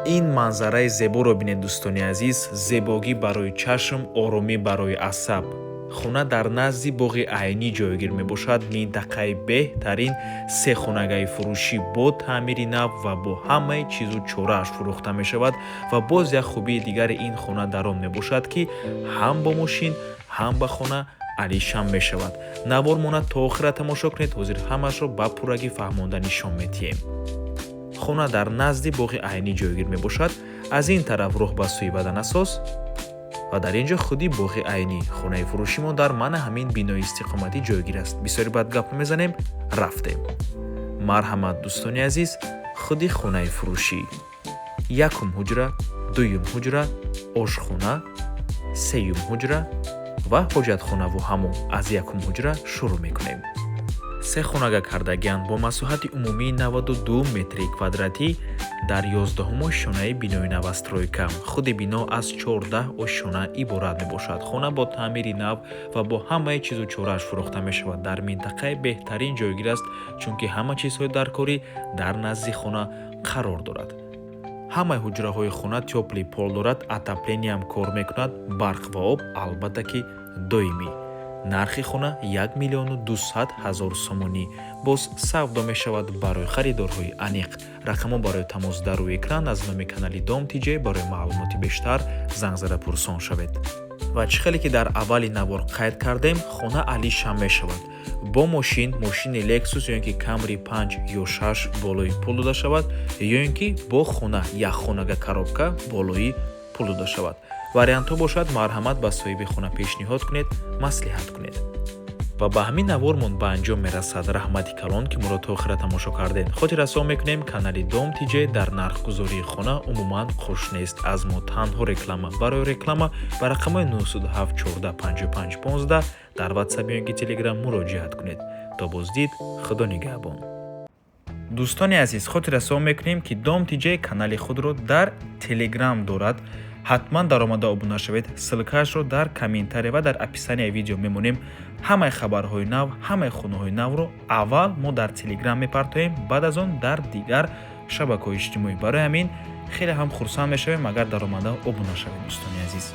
Ин манзараи зеборо бинед, дӯстони азиз. Зебогӣ барои чашм, оромӣ барои асаб. Хона дар назди боғи Айнӣ ҷойгир мебошад. Минтақаи беҳтарин. Сехонагаи фурӯшӣ бо таъмири нав ва бо ҳамаи чизу чорааш фурӯхта мешавад. Ва боз як хубии дигари ин хона дар он мебошад, ки ҳам бо мошин, ҳам ба хона алишам мешавад. Навор мона то охира тамошо кунед, ҳозир ҳамаашро ба пуррагӣ фаҳмонда нишон медиҳем. Хона дар назди боғи Айнӣ ҷойгир мебошад. Аз ин тараф роҳ ба сӯи Ваданасоз ва дар ин ҷо худи боғи Айнӣ. Хонаи фурӯши мо дар мана ҳамин бинои истиқоматӣ ҷойгир аст. Бисёри бад гап мезанем, рафтем. Марҳамат, дӯстони азиз, худи хонаи фурӯшӣ: якум ҳуҷра, дуюм ҳуҷра, ошхона, сеюм ҳуҷра ва ҳоҷатхонаву ҳамом. Аз якум ҳуҷра шурӯъ мекунем. Се хонага кардагианд бо масоҳати умумии 92 метри квадратӣ дар 11-ум ошёнаи бинои новостройка. Худи бино аз 14 ошёна иборат мебошад. Хона бо таъмири нав ва бо ҳамаи чизу чорааш фурӯхта мешавад. Дар минтақаи беҳтарин ҷойгир аст, чунки ҳама чизҳои даркорӣ дар назди хона қарор дорад. Ҳамаи ҳуҷраҳои хона тёплый пол дорад, отопление ам кор мекунад, барқ ва об, албатта ки, доимӣ. Нархи хона 1 200 000 сомонӣ, боз савдо мешавад. Барои харидорҳои аниқ рақамҳо барои тамос дар рӯи экран. Аз номи канали Дом ТЖ барои маълумоти бештар занг зада пурсон шавед. Ва чӣ хеле ки дар аввали навор қайд кардем, хона алишам мешавад бо мошин, мошини Лексус ё ин ки Камри 5 ё 6 болои пул дода шавад, ё ин ки бо хона, як хонага коробка болои пул дода шавад. Вариантҳо бошад, марҳамат, ба соҳиби хона пешниҳод кунед, маслиҳат кунед. Ва ба ҳамин навормон ба анҷом мерасад. Раҳмати калон, ки моро то охира тамошо кардед. Хотиррасон мекунем, канали Дом ТЖ дар нархгузории хона умуман қуш нест. Аз мо танҳо реклама. Барои реклама ба рақамҳои 907 14 55 15 дар Ватсап ё ин ки Телеграм муроҷиат кунед. То боздид, Худо нигаҳбон. Дӯстони азиз, хотиррасон мекунем, ки Дом ТЖ канали худро дар Телеграм дорад. Ҳатман даромада обуна шавед. Ссылка ашро дар комментария ва дар описания и видео мемонем. Ҳамаи хабарҳои нав, ҳамаи хонаҳои навро аввал мо дар Телеграм мепартоем, баъд аз он дар дигар шабакаҳои иҷтимоӣ. Барои ҳамин хеле ҳам хурсанд мешавем, агар даромада обуна шавед, дӯстони азиз.